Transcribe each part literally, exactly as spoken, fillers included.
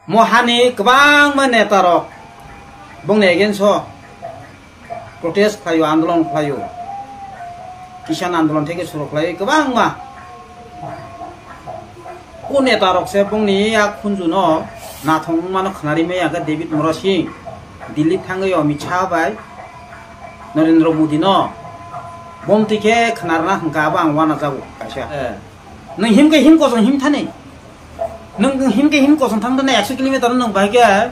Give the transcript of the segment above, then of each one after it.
Mohani kwbangma neta rok bongni against o protest khlaio, andolon khlaio, kisan andolon theke suru khlaio kwbangma. O neta rok se bongni a khunju no nathong mano khnari maya khe David Murasing Delhi thangwi Amit Shah bai Narendra Modi no bomtwi khe khnarna hwnkha abo ang uanajago kaisa. Nwng himkhe him kosong him thani. Nwng himkhe him kosong thang thani ekso kilometer nwng bahai khe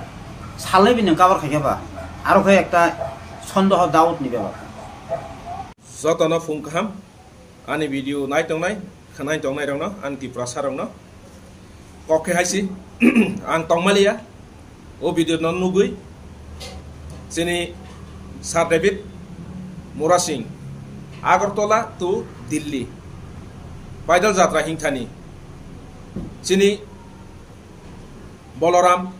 salnwi bini nwng cover khaikhe ba. Aro khe ekta sondoho doubt ni bebak. Jotono phung kaham ani video nai tongnai, khnai tongnai rokno, ani Tiprasa rokno. Kok khe haisi ang tongmaliya. O video no nugwi chini Sir David Murasing Agartala to Delhi paidal jatra hingthani chini Boloram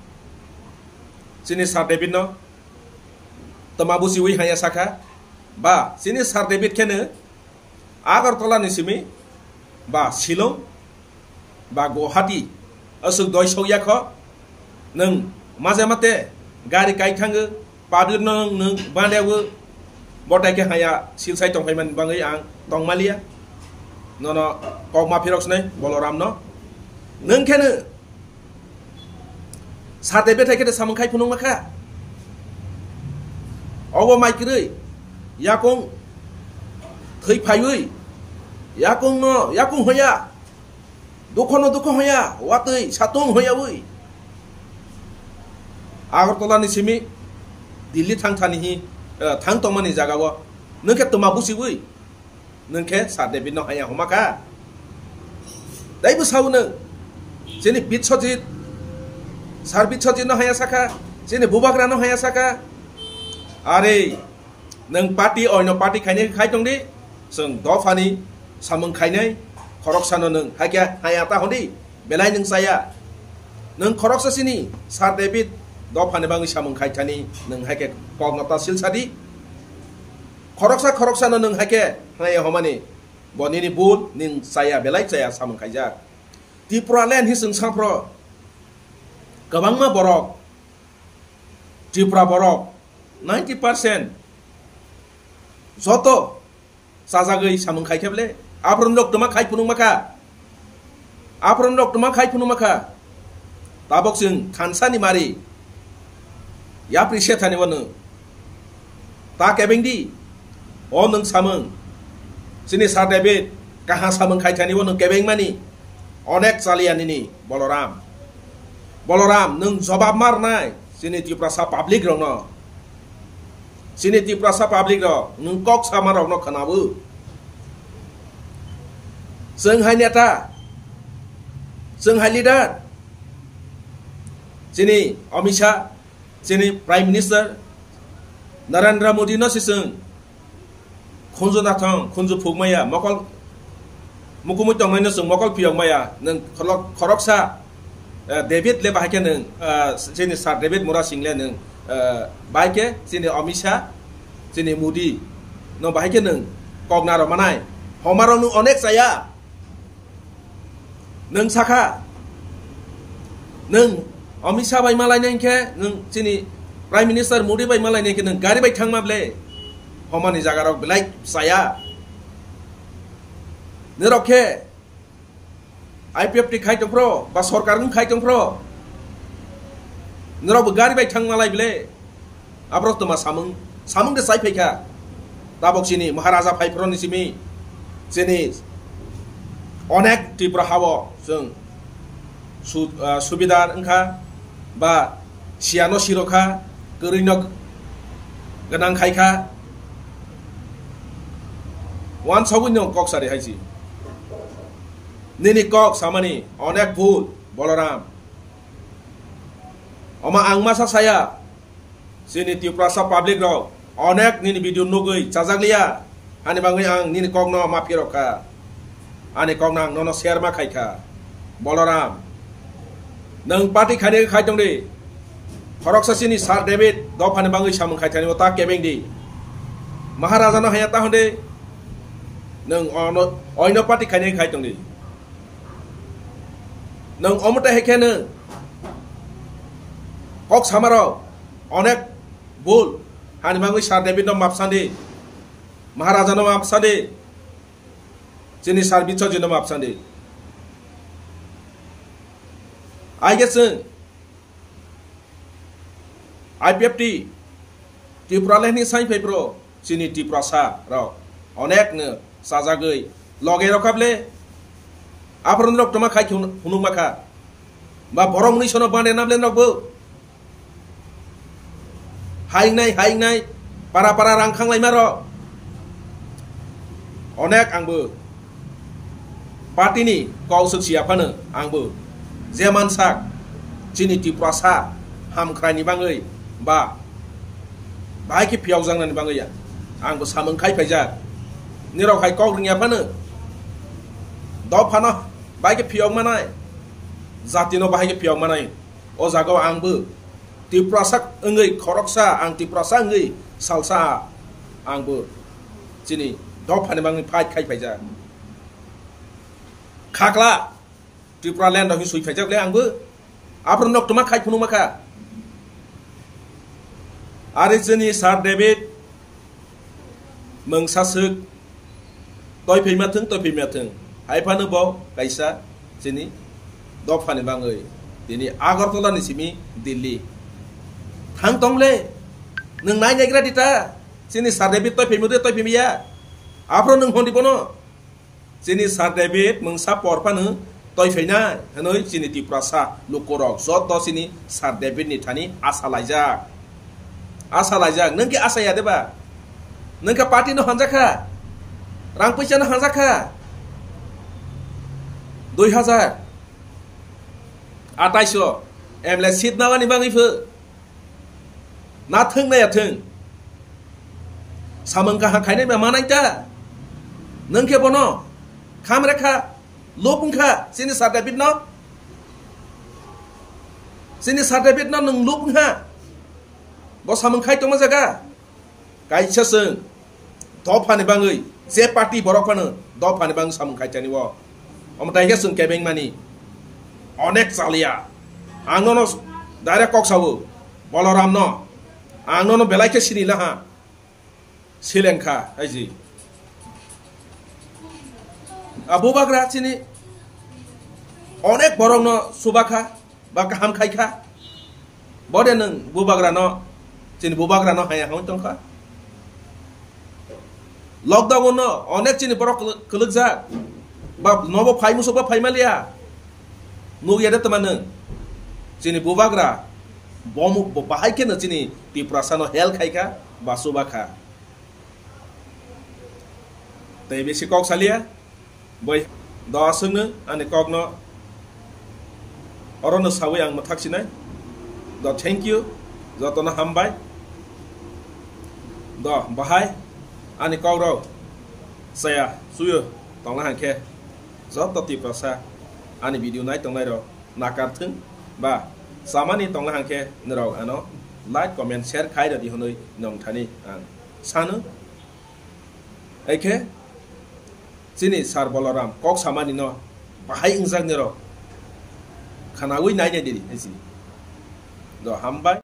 chini Sir David no tama busiwi haya sakha ba chini Sir David kheno Agartala ni simi ba Shillong ba Guwahati aswk doi sok yakho nwng maje mate gari kai thango public no nwng bandago botai khe haya silsai tongphai mani bangwi ang tongmaliya nono kok ma phirok sinai Boloram no nwng kheno Sate bethai khe samung khai phunuk makha. Obo mai kwrwi yakung thwi phaiwi yakung no yakung hoya, dukho no dukho hoya, watwi satung hoyawi Agartala ni simi Delhi thang thani hi, eh, thang tongmani jaga o nwng khe twma busiwi. Nwng khe Sir David no haya homa kha. Taibo sao nwng. Chini Biswajit, Sir Biswajit no haya sakha. Chini Bubagra no haya sakha. Are, nwng party, oino party khainai khai tongdi. Chwng dophani samung khainai. Khoroksa no nwng hakhe haya ta hondi. Belai nwng chaya. Nwng khoroksa chini Sir David dophani bangwi samung khai thani nwng hakhe kok no ta sil sadi. Khoroksa khoroksa no nwng hakhe hwnwi homani bo nini bul nwng chaya belai chaya samung khaijak. Tripura land hi chwng saphro kwbangma borok Tripura borok ninety percent joto chajagwi samung khai khe ble aphuru nok twma khai phunuk makha. Aphuru nok twma khai phunuk makha. Tabok chwng thansa ni mari yapri se thani wano ta kebeng di. O nwng samung chini Sir David kaha samung khai thani wano kebeng mani onek chaliya nini Boloram. Boloram nwng jobab marnai chini Tiprasa public rokno. Chini Tiprasa public rok nwng kok sama rokno khwnabu. Chwng hai neta, chwng hai leader, chini Amit Shah, chini Prime Minister Narendra Modi no si chwng khunju nathong, khunju phuk maya, mokol mukumui tongnai no chwng mokol phiyok maya, nwng khorok-, khoroksa, eh, David le bahai khe nwng, eh, chini Sir David Murasing le nwng, eh, bahai khe chini Amit Shah, chini Modi no bahai khe nwng kok naro manai, homarok nwng onek chaya. Nwng sakha, nwng Amit Shah bai malainai khe, nwng chini Prime Minister Modi bai malainai khe, nwng gari bai thangma ble, homani jaga rok belai chaya. Nirok khe I P F T khai tongphro, ba sorkar wng khai tongphro, nirok bo gari bai thangma lai ble. Aborok twma samung, samung de chai phaikha. Tabok chini Maharaja phaiphro ni simi, chini onek Tripura hao chwng su-, ah, subidar wngkha, ba siya no sirokha, kwrwi no gwnang khaikha. Wansogwi no kok sari hai si. Nini kok samani onek bhul, Boloram. Omo ang masa saya. Chini Tiprasa public rok onek nini video nugwi chajak liya, ani bagwi ang nini kokno ma phirok kha, ani kokno ang nono share ma khai kha. Boloram, nwng party khainai khai tong di, khoroksa chini Sir David dophani bagwi samung khai thani o ta kebeng di, Maharaja no haya ta hwn di, nwng ono oino party khainai khai tong di. Nwng omo tei hai khe nwng Kok samarok onek bul, hani mangwi Sir David no mapsandi, Maharaja no mapsandi, chini Sir Biswajit no mapsandi. Aige chwng I P F T Tripura lehni sai phai bro chini Tiprasa rok onek no sajagwi loge rok kable apron rok toma khai khun-, hunung makha. Ba borok ni sono bande nable rok bo. Haingnai, haingnai, para para rang khanglai maro. Onek angbo party ni kok swk siya phano angbo je mansak chini Tiprasa hamkrai ni bangwi ba bahai khe phiyok jaknani bangwi ya angbo samung khai phaijak. Nirok hai kok rwngya phano dophano bahai khe phiyok manai, jati no bahai khe phiyok manai. O jaga o angbo Tiprasa wngwi khoroksa, ang Tiprasa wngwi salsa, angbo chini dophani bangwi fight khai phaijak. Khakla Tripura land rok sui phaijak le angbo. Aphuru nok tuma khai phunuk makha. Ari chini Sir David mungsa swk, toi phaima thung, toi phaima thung. Hai phano bo kaisa chini dophani bangwi tini Agartala ni simi Delhi thang tong le. Nwng nai naigra di ta, chini Sir David toi phaima de toi phaima ya. Aphuru nwng hwn di bono. Chini Sir David mungsa por phano toi phainai hwnwi chini Tiprasa lukurok joto chini Sir David ni thani asa laijak. Asa laijak, nwng khe asa ya de ba? Nwng khe party no hanjak kha, rang puisa no hanjak kha. Dui hazar atais o M L A seat nabani bagwi pho. Na thung na ya thung. Samung kaham khainai ba manai ta. Nwng khe bono kham rekha, lub wngkha chini Sir David no. Chini Sir David no nwng lub wngkha. Bo samung khai tongma jaga. Kaisa chwng dophani bangwi je party borok phano dophani bangwi samung khai tani o. Omo tai khe chwng kebeng mani onek chaliya. Ang nono direct kok sao, Boloram no. Ang nono belai khe sini laha. Sileng kha, aiji. A bubagra chini onek borok no subakha. Ba kaham khai kha. Bode nwng bubagrano, chini bubagrano haya hwn tong kha. Lockdown no onek chini borok kwlw-, kwlwkjak. Ba nobo phai musuk ba phai maliya. Nugya de tama nwng. Chini bubagra bomu bo bahai khe no chini Tiprasa no hel khai kha ba chuba kha. Tei bisi kok saliya. Boi, do aswkno ani kokno orono sawi ang mwthak sinai. Do thank you, jotono hambai. Do bahai ani kokrok chaya suyo tongna hangkhe joto Tiprasa ani video nai tongnai rok nakar thung ba samani tongna hangkhe norok ano like, comment, share khai rodi hwnwi nongthani ang sano. Haikhe chini Sir Balaram kok samani no bahai wngjakni rok khanaui nainai diri hai si. Do hambai.